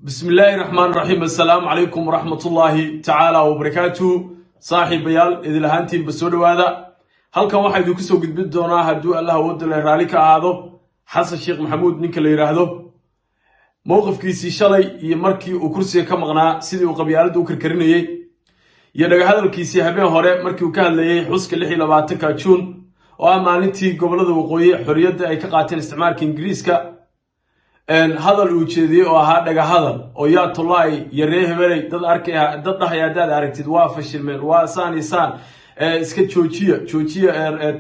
Bismillaahi raxmaan raxiim. Assalaamu calaykum waraxmatullaahi tacaala wabarakaatu. Saaxiibayaal, idil ahaantiinba soo dhowaada. Halkan waxaa idinku soo gudbin doonaa, hadduu Allah awoodda leh raalli ka ahaado, Xasan Sheekh Maxamuud ninka la yidhaahdo, mowqifkiisii shalay iyo markii uu kursiga ka maqnaa, sidii uu qabyaaladda u karkarinayey, iyo dhagahadalkiisii habeen hore markii uu ka hadlayey xuska 26-ka Juun, oo ah maalintii gobollada waqooyi xorriyadda ay ka qaateen isticmaalka Ingiriiska. Hadal uu jeediyey oo ahaa dhagahadal oo yaa tolaay iyo ree hebeley dad arkaya, dad dhahaya haddaad aragtid waa fashilmeen, waa saan iyo saan, iska joojiya, joojiya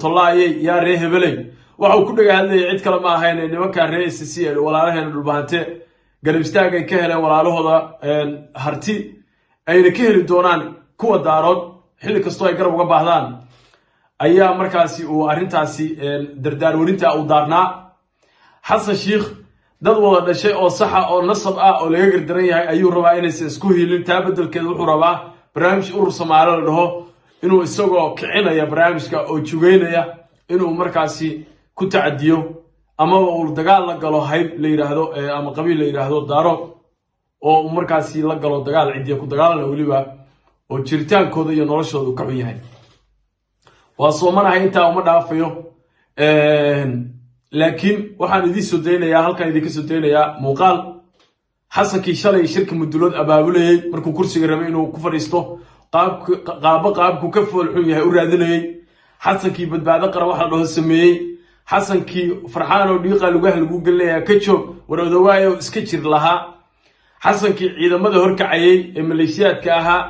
tolaayey, yaa ree hebeley. Waxa uu ku dhaga hadlayay cid kale ma ahayn nimankaa ree SSC, walaalaheena Dhulbahante, garab istaag ay ka heleen walaalahooda Harti, ayna ka heli doonaan kuwa Daarood xilli kastoo ay garab uga baahdaan, ayaa markaasi uu arrintaasi dardaarwarinta uu daarnaa. Xasan Sheikh dad wada dhashay oo saxa oo nasab ah oo laga gardaran yahay ayuu rabaa inaysan isku hiilin. Taa beddelkeeda wuxuu rabaa barnaamij Urur Soomaali la dhaho inuu isagoo kicinaya barnaamijka oo jugeynaya inuu markaasi ku tacadiyo amaba uu dagaal la galo hayb la yidhaahdo ama qabiil la yidhaahdo Daarood, oo uu markaasi la galo dagaal cidiya ku dagaalana weliba, oo jiritaankooda iyo noloshooda uu ka xun yahay. Waa soomanahay, intaa uma dhaafayo, laakiin waxaan idiin soo daynayaa, halkaan idinka soo daynayaa muuqaal Xasankii shalay shirka Mudulood abaabulayey markuu kursiga rabay inuu ku fadhiisto, qaabo qaabku ka foolxun yahay u raadinayey, Xasankii Badbaado Qaran waxa la dhaho sameeyey, Xasankii Farxaanoo dhiiqa lugaha lagu gelinayaa ka joog, war odawaayo iska jir lahaa, Xasankii ciidamada horkacayey ee maleeshiyaadka ahaa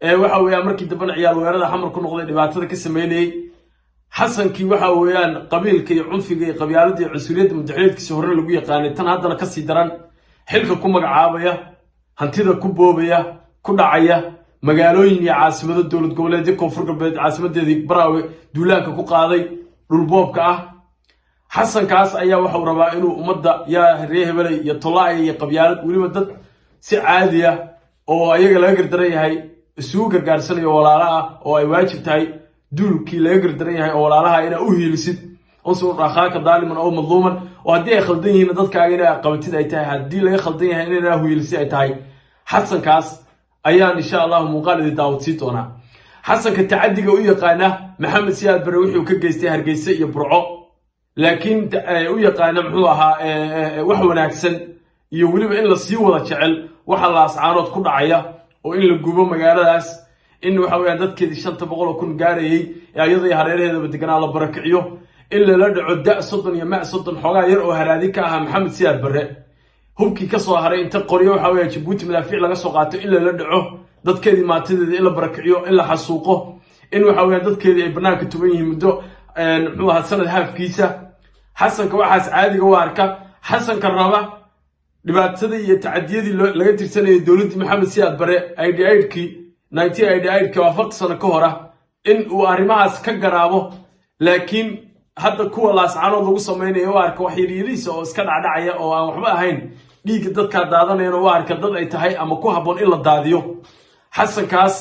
ee waxa weeyaan markii dambena ciyaal weerada Xamar ku noqday dhibaatada ka sameynayey, Xasankii waxa weeyaan qabiilka iyo cunfiga iyo qabyaaladda iyo cunsuriyadda madaxweedkiisa hore lagu yaqaanay, tan haddana kasii daran, xilka ku magacaabaya, hantida ku boobaya, ku dhacaya magaalooyin iyo caasimado dowlad goboleedyo, Koonfur Galbeed caasimadeedii Baraawe duulaanka ku qaaday, dhulboobka ah, Xasankaas ayaa waxau rabaa inuu ummadda yaa ree hebelay iyo tolaaya iyo qabyaalad, weliba dad si caadiya oo ayaga laga gardaran yahay isugu gargaarsanayo, walaala ah, oo ay waajib tahay duulkii laga gardaran yahay oo walaalaha inaa u hiilisid, unsur akhaaka daaliman aw madluuman, oo haddii ay khaldan yihiin dadkaaga inaa qabatid ay tahay, haddii laga khaldan yahay inaa hiilisid ay tahay. Xasankaas ayaan insha Allahu muuqaal idin daawadsiin doonaa. Xasanka tacadiga u yaqaana Maxamed Siyaad Bare wuxuu ka geystay Hargeysa iyo Burco, laakiin u yaqaana muxuu ahaa wax wanaagsan iyo weliba in la sii wada jecel waxa Laascaanood ku dhacaya, oo in la gubo magaaladaas, in waxa weeyaan dadkeedii 500,000 gaarayay ee ayada iyo hareeraheedaba deganaa la barakiciyo, in lala dhaco da 30 iyo ma 30 xoogaa yar oo haraadi ka ahaa Maxamed Siyaad Barre, hubkii ka soo haray inta qoryo waxa weya Jabuuti madaafiic laga soo qaato in lala dhaco dadkeedii, maatideedii in la barakiciyo, in la xasuuqo, in waxa weeyaan dadkeedii ay bannaanka tuban yihiin muddo muxuu ahaa sanad haafkiisa. Xasanka waxaas caadiga u arka, Xasanka raba dhibaatadii iyo tacadiyadii laga tirsanayay dowladdii Maxamed Siyaad Bare 88-kii, 1988-kii, oo 40 sano ka hor ah, in uu arrimahaas ka garaabo, laakiin hadda kuwa Laascaanood lagu samaynayo u arka wax yaryariisa oo iska dhacdhacaya oo aan waxba ahayn, dhiigga dadkaa daadanayana u arka dad ay tahay ama ku habboon in la daadiyo. Xasankaas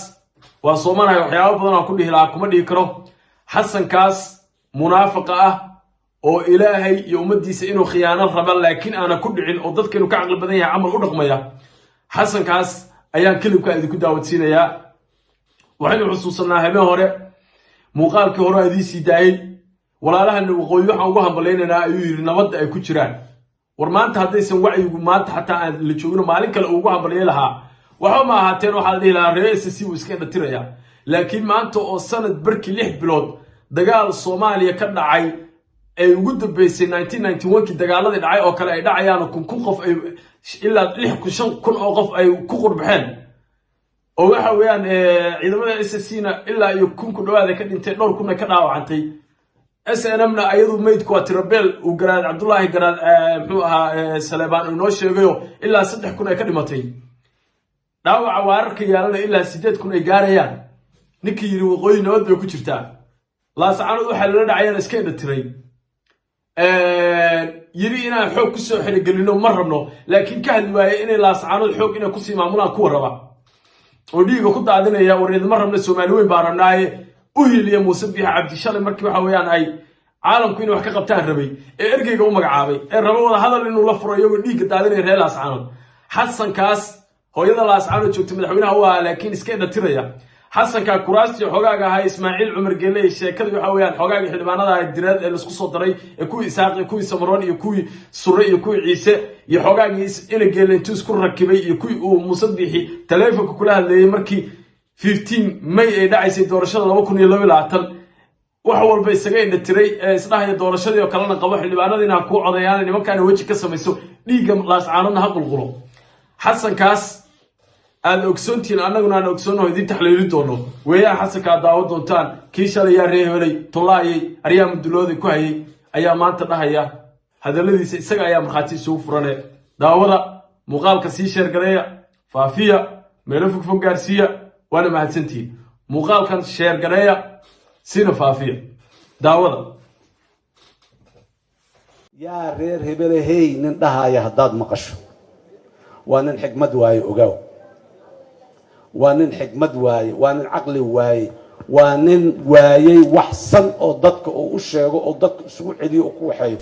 waa soomanahay, waxyaabo badan aan ku dhihi lahaa kuma dhihi karo. Xasankaas munaafiqa ah oo Ilaahay iyo ummaddiisa inuu khiyaano raba laakiin aanan ku dhicin, oo dadka inuu ka caqli badan yahay camal u dhaqmaya, Xasankaas ayaan clip-ka idinku daawadsiinayaa. Waxaynu xusuusanaa habeen hore muuqaalkii hore idiin sii daayey. Walaalahana waqooyi waxaan ugu hambalaynaynaa, ayuu yidhi, nabadda ay ku jiraan. War maanta haddaysan wacyigu maanta xataa aan la joogino, maalin kale uu ugu hambalye lahaa waxba ma ahaateen. Waxaa la dhihi lahaa ree SSC wuu iska indhatiraya. Laakiin maanta oo sanad barkii 6 bilood dagaal Soomaaliya ka dhacay ay ugu dambeysay 1991kii, dagaaladii dhacay oo kale ay dhacayaan, kun kun qof ay ilaa 6,000, 5,000 oo qof ay ku qurbaxeen, oo waxa weeyaan ciidamada SSC na ilaa iyo 1,000 ku dhawaad ay ka dhintay, dhowr kunna ka dhaawacantay, SNM na ayadu maydku waa tirabeel uu Garaad Cabdullaahi Garaad muxuu ahaa Saleebaan uu inoo sheegayo, ilaa 3,000 ay ka dhimatay, dhaawaca waararka yaalana ilaa 8,000 ay gaarayaan. Ninkii yidhi waqooyi nabad bay ku jirtaa, Laascaanood waxaa lala dhacayana iska indha tiray, yidhi inaan xoog kusoo xerogelino ma rabno, laakiin ka hadli waaye inay Laascaanood xoog inay kusii maamulaan kuwa raba oo dhiiga ku daadinaya, war ma rabna, Soomaali weyn baa rabnaaye, u hiiliya Muuse Biixi Cabdi shalay markii waxa weeyaan ay caalamku inay wax ka qabtaan rabay, ee ergeyga u magacaabay, ee raba wada hadal inuu la furo iyagoo dhiigga daadinaya reer Laascaanood. Xasankaas hooyada Laascaanood joogta madaxweynaha u ahaa, laakiin iska indhatiraya. Xasanka kuraastii xogaaga ahaa Ismaaciil Cumar Gelle iyo sheekadii waxa weeyaan xogaagii xildhibaanada ahaa direed ee laisku soo daray, ee kuwii Isaaq iyo kuwii Samaroon iyo kuwii Sure iyo kuwii Ciise iyo xogaagii Ina Geelle intuu isku rakibay iyo kuwii uu Muuse Biixi taleefonka kula hadleeyey markii 15 May ay dhacaysay doorashada 2022, wax walba isaga indhatiray ee isdhahaya doorashadii oo kalena qabo, xildhibaanadiina ha kuu codeeyaan, nimankaana weji ka samayso, dhiigga Laascaanoodna ha qulqulo. Xasankaas aad ogsoontihiin, annaguna aan ogsoonnaho, idiin taxliili doono weeyaan. Xasanka aad daawo doontaan, kii shalay yaa ree hebelay tollaayay aryaa mudulooda ku hayay, ayaa maanta dhahaya hadalladiisa isaga ayaa markhaati isugu furane. Daawada muuqaalka, sii share gareeya, faafiya, meelo fogfog gaarsiiya, waana mahadsantihiin. Muuqaalkan share gareeya, siina faafiya, daawada. Yaa reer hebelehey nin dhahaya haddaad maqasho, waa nin xikmad waaye. Ogaaw, waa nin xikmad waaye, waa nin caqli waaye, waa nin waayey wax san oo dadka uu u sheego oo dadka isugu celiyo oo ku waxeeyo.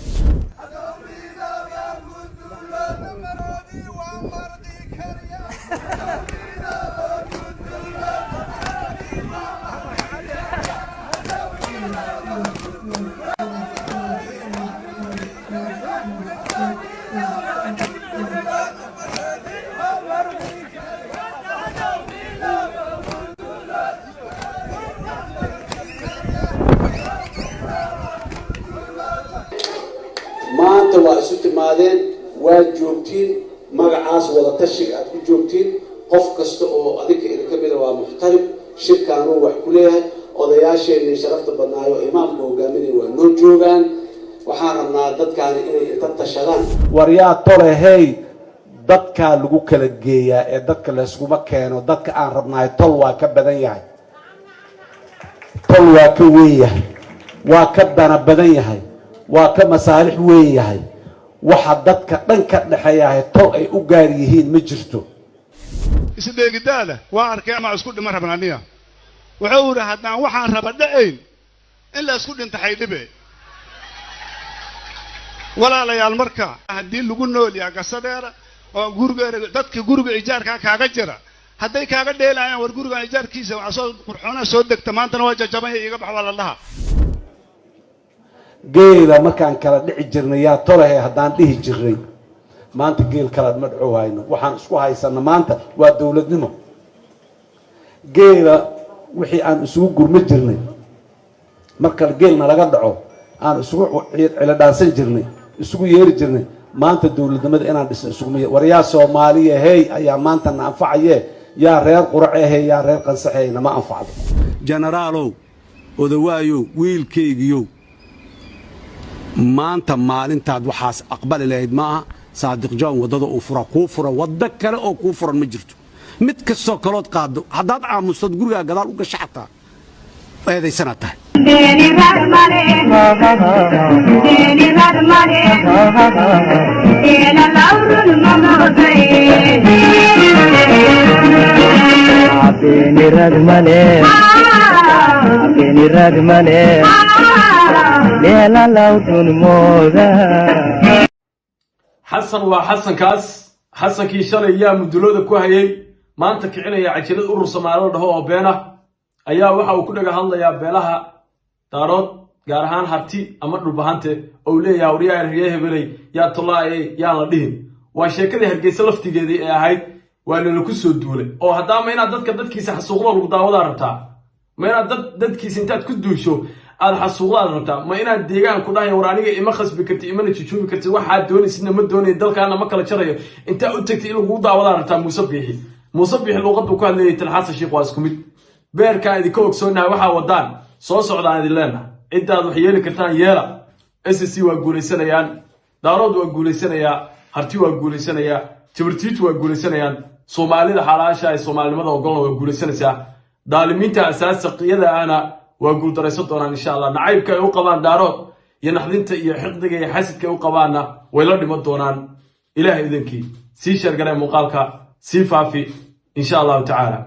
Maanta waa isu timaadeen, waa joogtiin, magacaas wada tashiga aad ku joogtiin. Qof kasta oo adinka idinka mida waa muxtarib, shirkaanuu wax ku leeyahay. Odayaasheenii sharafta badnaayo, imaamka hogaaminaya, waa noo joogaan. Waxaan rabnaa dadkaani inay inta tashadaan. War yaa tolehey, dadkaa lagu kala geeyaa ee dadka layskuma keeno. Dadka aan rabnahay tol waa ka badan yahay, tol waa ka weyn yahay, waa ka dana badan yahay, waa ka masaalix weyn yahay. Waxa dadka dhan ka dhexeeyahay tol ay u gaar yihiin ma jirto. Isdheegidaada waa arkay ama isku dhima rabnaniya. Wuxuu yidhi haddaan waxaan raba dhacayn in la isku dhinta xaydhibe. Walaalayaal, marka haddii lagu nool yahay gasadeera oo gurigeera, dadka guriga ijaarkaa kaaga jira hadday kaaga dheelayaan, war gurigan ijaarkiisa waxaa soo qurxoonaa soo degta, maantana waa jajabanya, iiga bax waa la dhaha. Geela markaan kala dhici jirnay, yaa tolahe haddaan dhihi jirnay, maanta geel kala ma dhaco hayno. Waxaan isku haysana maanta waa dowladnimo. Geela wixii aan isugu gurma jirnay, marka geelna laga dhaco aan isugu cilodhaansan jirnay, isugu yeeri jirnay, maanta dowladnimada inaan dhisno isuguma. War yaa Soomaaliya hey ayaa maanta na anfacaye, yaa reer Quracehe, yaa reer Qansaxey nama anfacdo. Jenaraalow, odawaayow, wiilkaygiyow, maanta maalintaad waxaas aqbali lahayd maaha. Saadiq John waddada uu fura kuu fura, waddo kale oo kuu furan ma jirto. Mid kastoo kalood qaaddo, haddaad aamustood gurigaa gadaal u gasho, xataa eedaysanaad tahay. Xasan waa xasankaas, xasankii shalay yaa mudulooda ku hayay, maanta kicinaya cajalad urur Soomaali dhaho oo been ah, ayaa waxa uu ku dhaga hadlayaa beelaha Daarood, gaar ahaan Harti ama Dhulbahante, oo leeyahay waryaa ree hebeley, yaa tolaayay, yaan la dhihin. Waa sheekadii Hargeysa laftigeedii ee ahayd waa lalaku soo duulay. Oo haddaama inaad dadka dadkiisa xasuuqdo lagu daawadaa rabtaa? Ma inaad dad dadkiisa intaad ku duusho aad xasuuqdaad rabtaa? Ma inaad deegaan ku dhahay, war aniga ima khasbi kartid, imana jujuubi kartid, waxaad doonaysidna ma doonayo, dalkaana ma kala jarayo, intaa u tagtay in lagugu daawadaa rabtaa? Muuse Biixi, Muuse Biixi luuqaduu ku hadlayay tan Xasan Sheikh waa isku mid. Beerkaan idinka ogsoonahay, waxaa wadaan soo socdaan idin leenahay. Ciddaad wax yeeli kartaan yeela. SSC waa guulaysanayaan, Daarood waa guulaysanayaa, Harti waa guulaysanayaa, Jabartiitu waa guulaysanayaan, Soomaalida xalaasha ay Soomaalinimada ogolna waa guulaysanaysaa, daalimiinta asaasaqiyada ahna waa guuldaraysan doonaan insha Allah. Nacaybka ay u qabaan Daarood iyo naxdinta iyo xiqdiga iyo xasidka ay u qabaanna way la dhiman doonaan Ilaah idankii. Sii share garee muuqaalka, sii faafi insha Allahu tacaala.